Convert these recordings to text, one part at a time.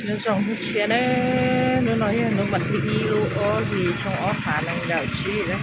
Nyob zoo hnub tshiab na, hnub no yog hnub vas thib ib lub ob hlis xyoo ob phav nees nkaum tsib na.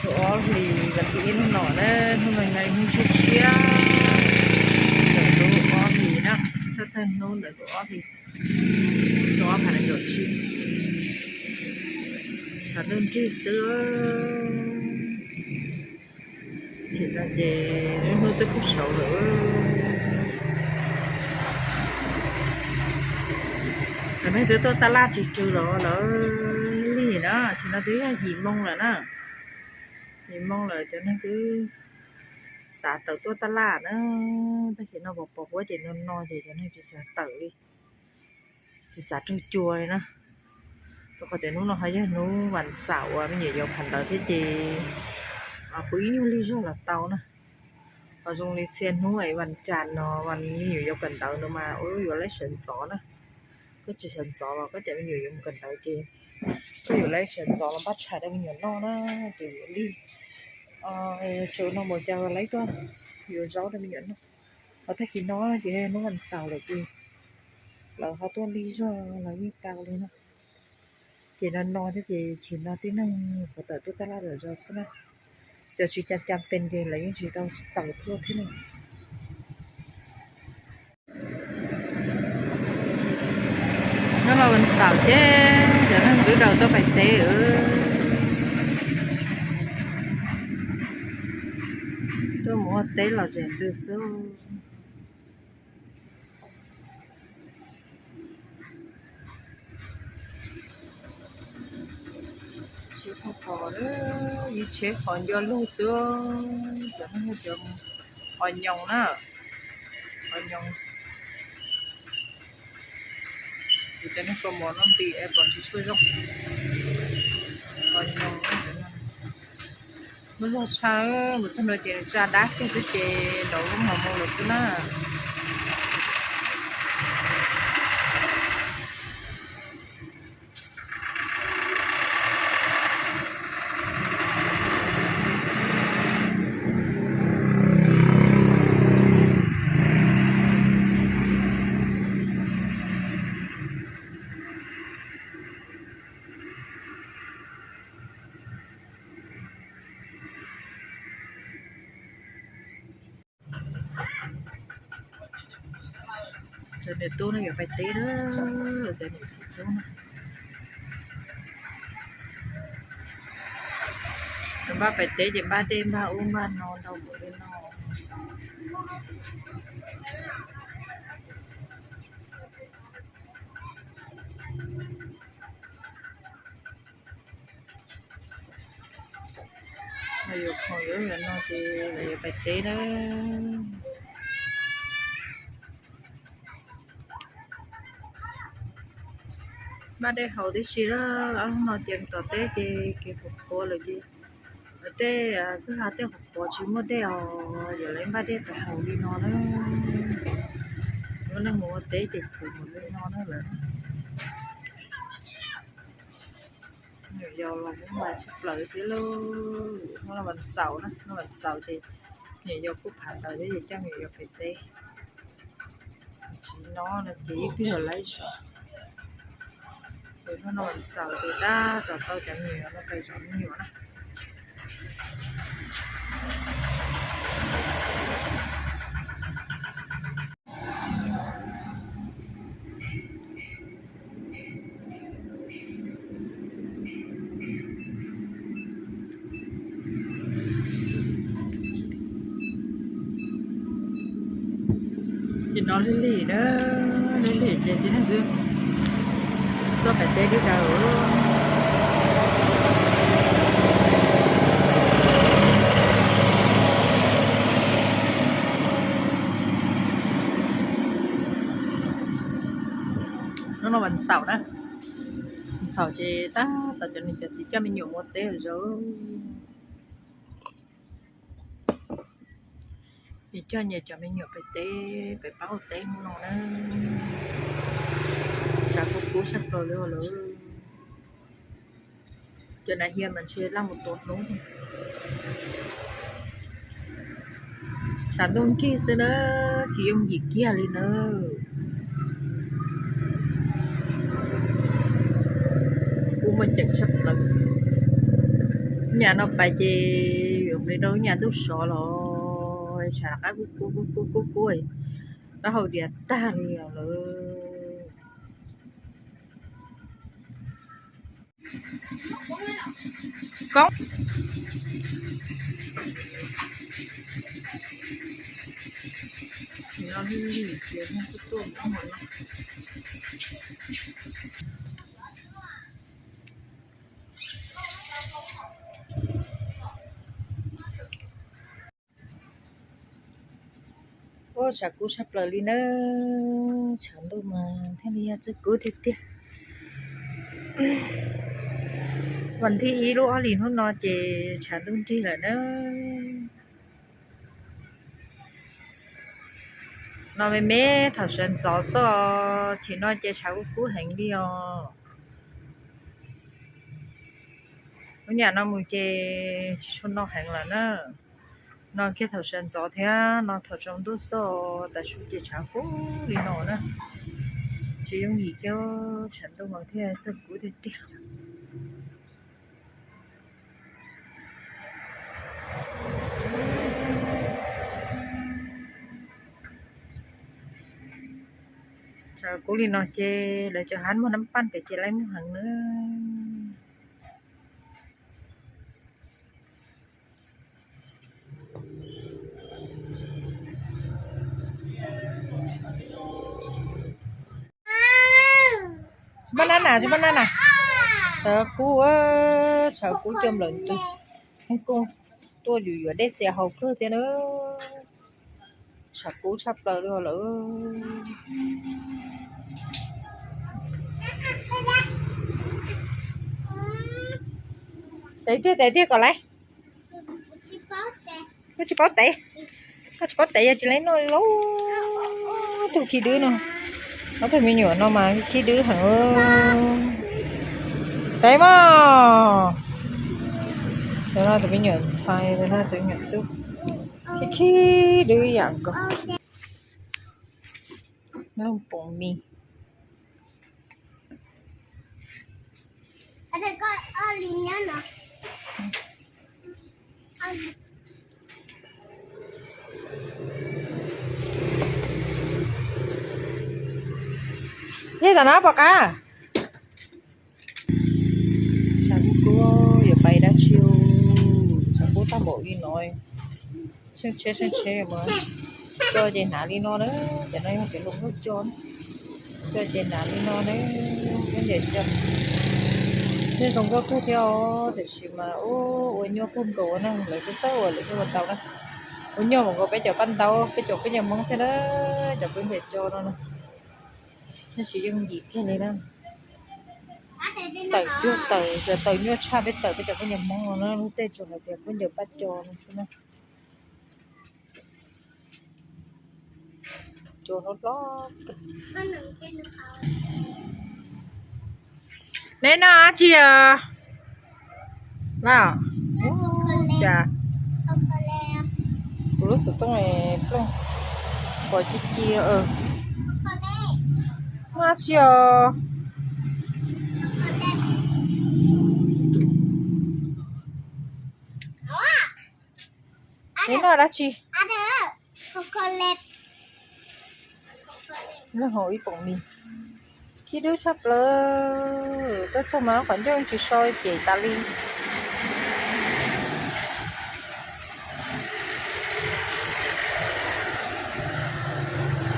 Lub ob hlis vas thib ib hnub no na, hnub no yog ib hnub tshiab tshiab ntawm lub ob hlis na, thawj thawj hnub ntawm lub ob hlis xyoo ob phav nees nkaum tsib. Tshav ntuj nrig xwb. Tsis tas ces lub hnub twb kub saud lawm. Cov neeg twb tuaj taj laj tsw tsw los lawm li na, tsis no twb yog yim moo lawm na. Yim moo lawm cov neeg twb xav tawm tuaj taj laj na. Tab sis no pos pos huab ces no no ces cov neeg tsis xav tawm li, tsis xav raug cua li na. Rau qhov tias hnub no ho yog hnub vas xaum uas me nyuam yaus kawm ntawv thiab ces kuv ib nyuag lig zog los tau na. Ho zoo li txhia hnub es vas cas no vas me nyuam yaus kawm ntawv no mas yuav laib sawv ntxov na. Koj tsis sawv ntxov los koj cov me nyuam yuav mus kawm ntawv ces koj yuav laib sawv ntxov los npaj tshais rau me nyuam noj na, ces yuav lig. Tsuas no mus cas laib tuaj yuav zaub rau me nyuam noj. Ho tag kis no ces hnub vas xaum lawm ces lawv ho tuaj lig zog los yeej tau li no. Ces no no thiab ces chim no tib neeg nyuam qhuav tawm tuaj taj laj lawm zog xwb na. Cov tsis cas cas pes ces lawv yeej tsis tau tawm tuaj thiab ne. Nyob los vas xaum thiab cov neeg twb daus tuaj pais teb. Tuaj mus ua teb los zem ntws xwb. Tsheb qhov, ib tsheb qhov nco lug xwb. Cov neeg cov qhov nyoos na, qhov nyoos. Kuv cov neeg kua muag no nti es pom tsis tshua zoo. Qhov nyoos. Muaj zog tshaw, mus txog no ces tsa dab kiag xwb ces nrauv lub hmo mus lawm xwb na. Cov niam tub no yuav pais teb na, cov niam txiv tub no. Npaj pais teb ces npaj dej npaj ub npaj no ntau npaum li no. Yuav khoom yuav no ces lawv yuav pais teb na. Npaj dej haus tib si lawm, ob hnub no ces tom teb ces kev qhuav qhuav lawm ces tej kwj ha tej qhuav qhuav tsis muaj dej os, yuav lawv npaj dej pais haus li no na. Lub neej mus ua teb ces pum mus li no na lawm. Nyuam yaus los muab mas tshaj plaws thiab lauj. Hnub no vas xaum na, hnub vas xaum ces nyuam yaus kuj phav ntawv thiab ces coj me nyuam yaus pais teb. Tsis no no ces ib tug los laib zog. Ces hnub no vas xaum ces tab tom tau cov me nyuam no pais zov me nyuam na. Ces no lig lig na, lig lig ces tib neeg xwb tuaj pais teb twb daws. Hnub no vas xaum na, vas xaum ces tab tom cov niam cov txiv coj me nyuam mus teb zaum. Nyias coj nyias cov me nyuam pais teb, pais pab ua teb hnub no na. Tshav kub kub sab plaws li lawm. Cov nas hias mas ntshe laj mus tua hnub. Tshav ntuj nrig xwb na, tsis yooj yim kiag li na. Nyam no pais ces yuav nqis rau nyam ntuj sov los tshav rov qab kub kub kub kub kub, taub hau diav tag li lawm. Koob. Ua tshav kub tshaj plaws li na, tshav ntuj mas thiaj li yog txoj kub tiag tiag. Vas thib ib lub ob hlis hnub no ces tshav ntuj nrig lawm na. No me me thaum sawv ntxov xwb os, chim no ces tshav kub kub heev li os. Lub nyam no mus ces tsis tshua no heev lawm na. No kiag thaum sawv ntxov thiab no thaum tsaus ntuj xwb os, tav su ces tshav kub li no na. Tsis yooj yim kiag, tshav ntuj mas thiaj txog kub tiag tiag. Tshav kub li no ces lawv cov hab muag nab paj pem ces laib muag heev na. Tsis muaj nab na, tsis muaj nab na. Tshav kub, tshav kub coj nplawm ntws. Kuj tuaj yus yuav dej txias haus kawg tiag na. Tshav kub tshaj plaws li lawm. Tev tiag, tev tiag kom laiv. Koj tsis paub tev, koj tsis paub tev yog tsis laib noj li lauj. Ob tug khib dwb no, ob tug me nyuam no mas khib dwb heev. Tev mog. Tus no tus me nyuam ntxhais, tus no tus me nyuam tub, khib khib dwb ib yam nkaus. Looj poom mis. Yog tom no pom qab. Tshav kub kub yuav pais dab tsi, tshav kub tag npaum li no. Tsheej tsheb tsheej tsheb mas coj ces hnav li no na. Cov no yog cov hluas nkauj coj na, coj ces hnav li no na. Peb ntiam coj, nej zoo nkauj kawg thiab os, tiam sis mas ua nyuaj kawg nkaus na, lawv txawj txawj ua lawv thiaj ua tau na. Ua nyuaj npaum nkaus peb cov paj ntaub, peb cov peb nyuag Hmoob thiab na, cov peb ntiam coj no na. Tsis yooj yim kiag li na. Tawm cuag tawm, tawm nyuaj tshaj peb tawm peb cov peb nyuag Hmoob no na, lub tej tsuas hais tias peb ncaws paj cos no xwb na. Cua hlob hlob. Neb noj dab tsi os? Cas kuv lub xov tooj plooj, pom ci ci. Noj dab tsi os? Neb noj dab tsi? Noj hauv ib poom mis. Khib dwb tshaj plaws, tuaj txog mas qhov ncauj tsis so cem tas li.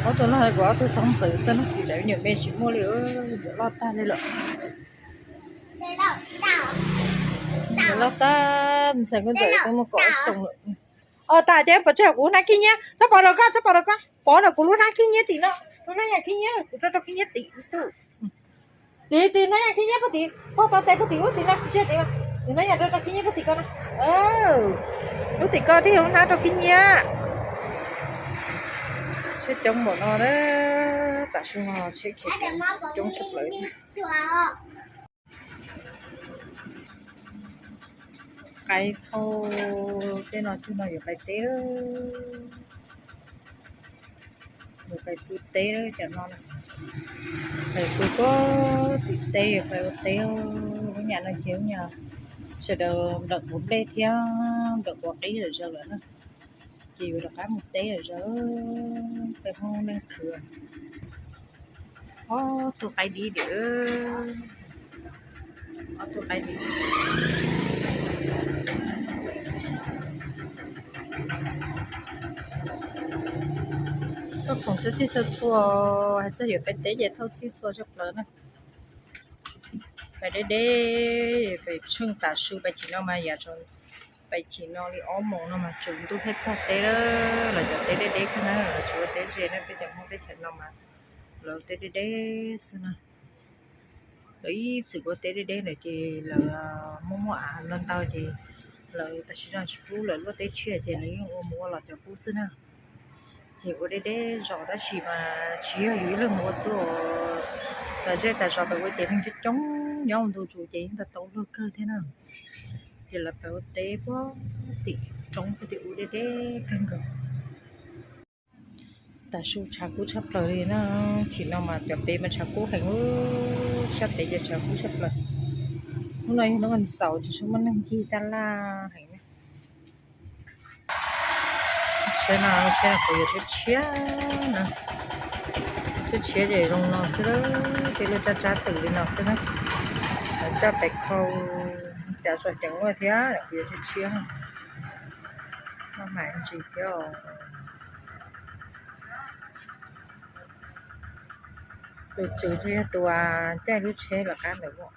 Ob tug no hais kuv ob tug xeeb ntxwv xwb no, tsis tau nyuam me tsis muaj li, yuav loj tag li lawm. Yuav loj tag, ntxhais kuj ntxawm twb muaj kaum xyoo lawm. Os, tas ces pov tseg kuv hnab khib nyiab, txhob pov rau koj, txhob pov rau koj, pov rau kuv lub hnab khib nyiab tim no, lub hnab yam khib nyiab kuv rau rau khib nyiab tim ub. Tim, tim hnab yam khib nyiab puag tim, puag tau tes puag tim ub tim no, tim hnab yam rau rau khib nyiab puag tim ko no. Lub tim ko thiaj yog lub hnab rau khib nyiab. Tsheb coob npaum no, tam sim no tsheb khiav coob tshaj plaws. Qaib thauj tej no, tus no yuav pais teb, yuav pais pw teb cov no. Pais pw puag tim teb, yuav pais ua teb. Lub nyam no ces lub nyam Sawv daws nplawm quav nplej thiab nplawm quav qib zom zaws lawm na, ces yuav rov qab mus teb zom zaws. Peb Hmoob neej khwv. Ob tug qaib dib diam, ob tug qaib dib. Tuaj khoom txhua txhij txhua txhua, hais txog yuav pais teb ces thauj txhij txhua tshaj plaws na. Pais deb deb, pais tsheej tav su, pais chim no mas yav, pais chim no li ob moos no mas tsaus ntuj thiaj txog teb lawm. Lawv cov teb deb deb kawg na, lawv tsis ua teb ze na, peb cov Hmoob teb chaws no mas lawv teb deb deb xwb na. Lawv ib txwm ua teb deb deb ntawd ces lawv muaj muaj av ntau ntau ces lawv tam sim no tsis pub lawv luaj teb tshiab ces lawv yeej ua mus ua los cov qub xwb na. Ces ua deb deb zos tab sis mas tsis yog yus ib leeg mus ua txuj, tas zej tas zos pem ua ces neeg coob coob nyob ua ntu zus ces yeej tau tau luag kawg thiab na. Ces lawv pem ua teb puag tim roob puag tim ub deb deb kawg nkaus. Tav su tshav kub tshaj plaws li na, chim no mas cov peb mas tshav kub heev, sab pem ces tshav kub tshaj plaws. Hnub no yog hnub vas xaum ces tsis muaj neeg ncig taj laj heev na. Tsheb no, tsheb no kuv yuav tshiab tshiab na, tshiab tshiab ces zoo no xwb, tej lub tsab tsab twm li no xwb na. Coj pem khau cav tsom ceev luaj thiab, kuv yuav tshiab tshiab. Maj mam ntsis thiab os. Tus tswv yog tus caij lub tsheb lawv qab ntawd.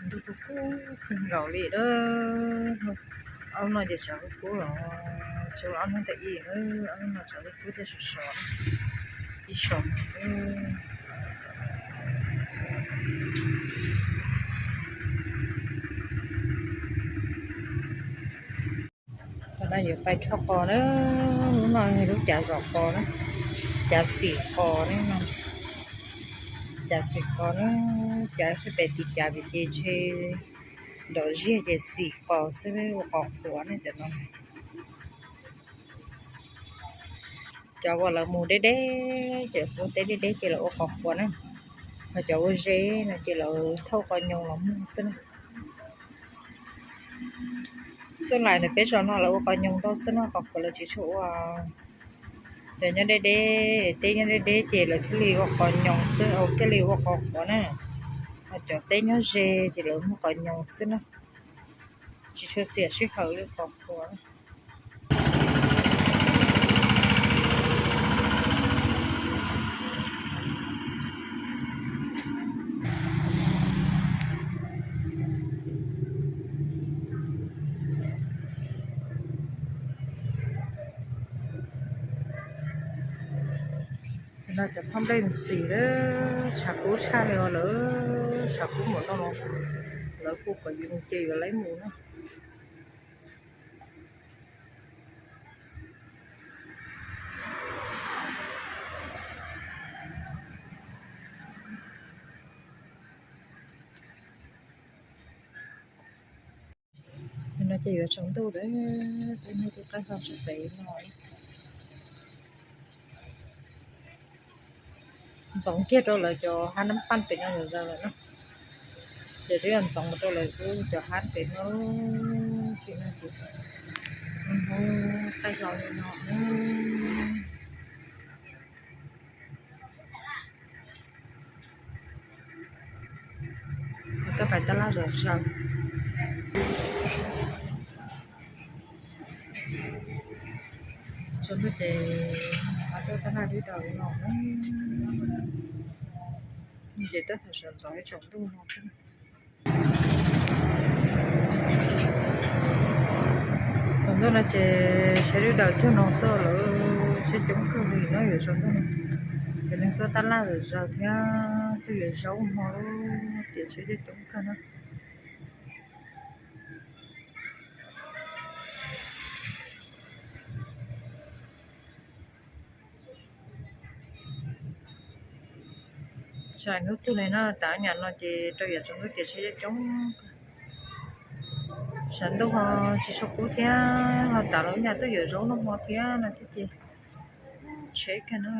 Ntuj kub kub kawg nkaus li a. Ob no ces tshav kub kub los, tsis ob hnub ntawm ib, ob hnub no tshav kub kub thiab sov sov, ib sov. Qhov no yuav pais rho qos na, lub no yog lub cav zom qos na, cav xim qos na, cav xim qos na, cav sab pem tim cav pem ces tshe nrov ziag ces xim qos xwb ua qos qhuav ne cov no. Cov uas lawv mus deb deb ces ua teb deb deb ces lawv ua qos qhuav na, ho cov ua ze no ces lawv thauj qos nyoos los muag xwb na. Xub lais ntawm peb zos no lawv ua qos nyoos ntau xwb no, qos qhuav lawv tsis tshua ua. Cov nyob deb deb, teb nyob deb deb ces lawv thiaj li ua qos nyoos xwb, thiaj li ua qos qhuav na. Ho cov teb nyob ze ces lawv muag qos nyoos xwb na, tsis tshua xiam sij hawm li qos qhuav. No cov thaj nplej xis lawm, tshav kub tshaj li os lawm, tshav kub npaum no los lawv kuj kom yus mus ces yuav lawv mus na. No ces yuav tsaus ntuj lawm, peb mus tus qaij hlo sab pem no. Ntxoov kiag rau lawv cov hab nab paj pem no zom zaws lawm na. Ces twb yog ntxoov mus rau lawv cov hab pem no, tsis no ces mus qaij hlo li no. Tuaj pais tab laj zom zaws. Tsaus ntuj ces ho tuaj tab laj dib daus li no. Ces tuaj thaum sawv ntxov ib tsaus ntuj no xwb. Tsaus ntuj no ces tsheb dib daus cuag no xwb lawm, tsheb coob kawg li no yuav tsaus ntuj no. Ces neeg tuaj tab laj zom zaws thiab tuaj yuav zaub hmo lawm ces tsheb coob kawg na. Tsaus ntuj twg li no, tav nyam no ces rau yav tsaus ntuj ces tsheb coob kawg. Sawv ntuj ho tsis tshua kub thiab, ho tas lub nyas tuaj yuav zaub noj hmo thiab no thiab ces tsheb kawg na,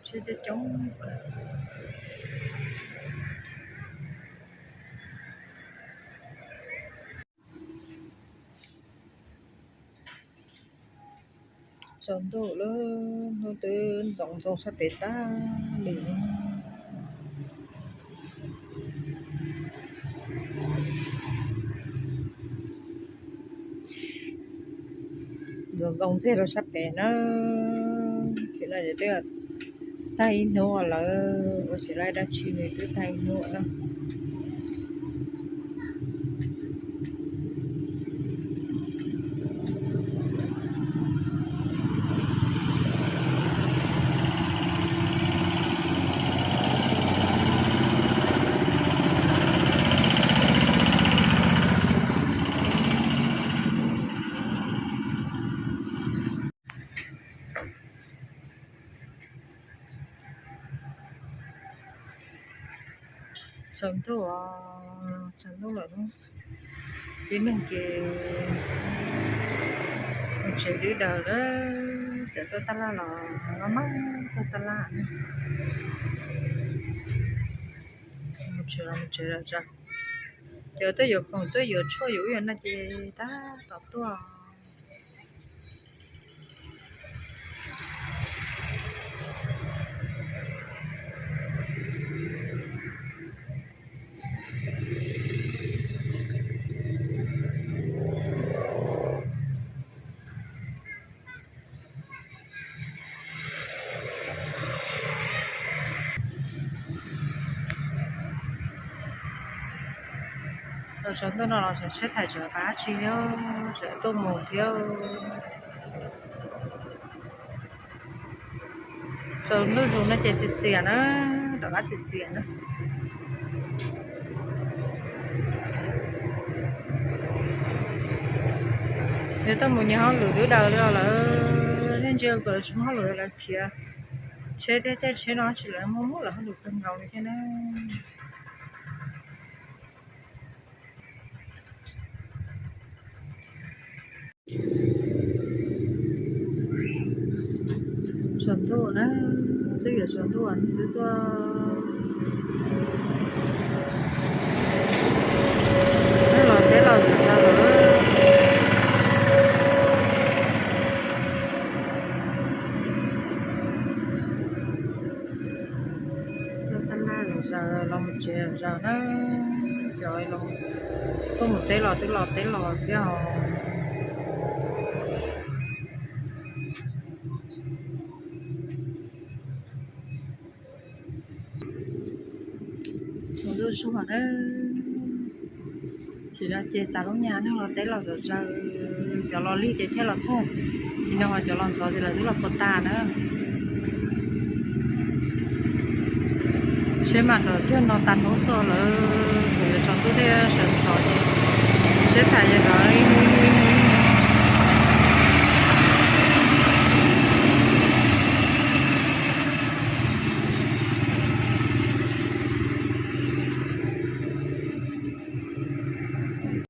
tsheb coob coob kawg. Tsaus ntuj lawm, hnub twb ntxoov ntxoo sab pem tag li. Ntxoov ntxoo ntxiag rau sab pem na. Tsis no ces twb tag ib hnub lawm, ua tsis laib dab tsi li, twb tag ib hnub na. Tsaus ntuj, tsaus ntuj lawm, tib neeg ces mus tsev dwb daws lawm, cov tuaj tab laj los maj maj tuaj tab laj, mus tsev los mus tsev lawm, cov tuaj yuav khoom tuaj yuav tshuaj yuav ub yuav no ces tab tom tuaj. Los tsaus ntuj no los tsev tsheb thais tseem qab tsis thiab, tseem tuaj mus thiab. Tsaus ntuj zus no ces txias txias na, rov qab txias txias na. Yog tuaj mus nyias hauj lwm dwb daws li os lawm, nej ntsia kom lawv tsis muaj hauj lwm lawv khiav tsheb thiab, caij tsheb no tsis lawv muaj muab lawv hauj lwm kawg nkaus li thiab na. Tsaus ntuj na, twb yuav tsaus ntuj, twb tuaj, twb los teb los zom zaws lawm. Tuaj tab laj zom zaws los mus tsev zom zaws na, cov tuaj mus teb los twb los teb los thiab os. Tsaus ntuj zuag na, tsis no ces tas lub nyas neeg los teb los zom zaws, cov los lig ces thiaj los txog. Tsis no cov los ntxov ces lawv twb los puas tas na. Tsheb mas nrov cuag no tas hnub xwb lawm, kuv yuav tsaus ntuj thiab sawv ntxov ces tsheb thais ces nrov ib hnub ib hnub ib hnub.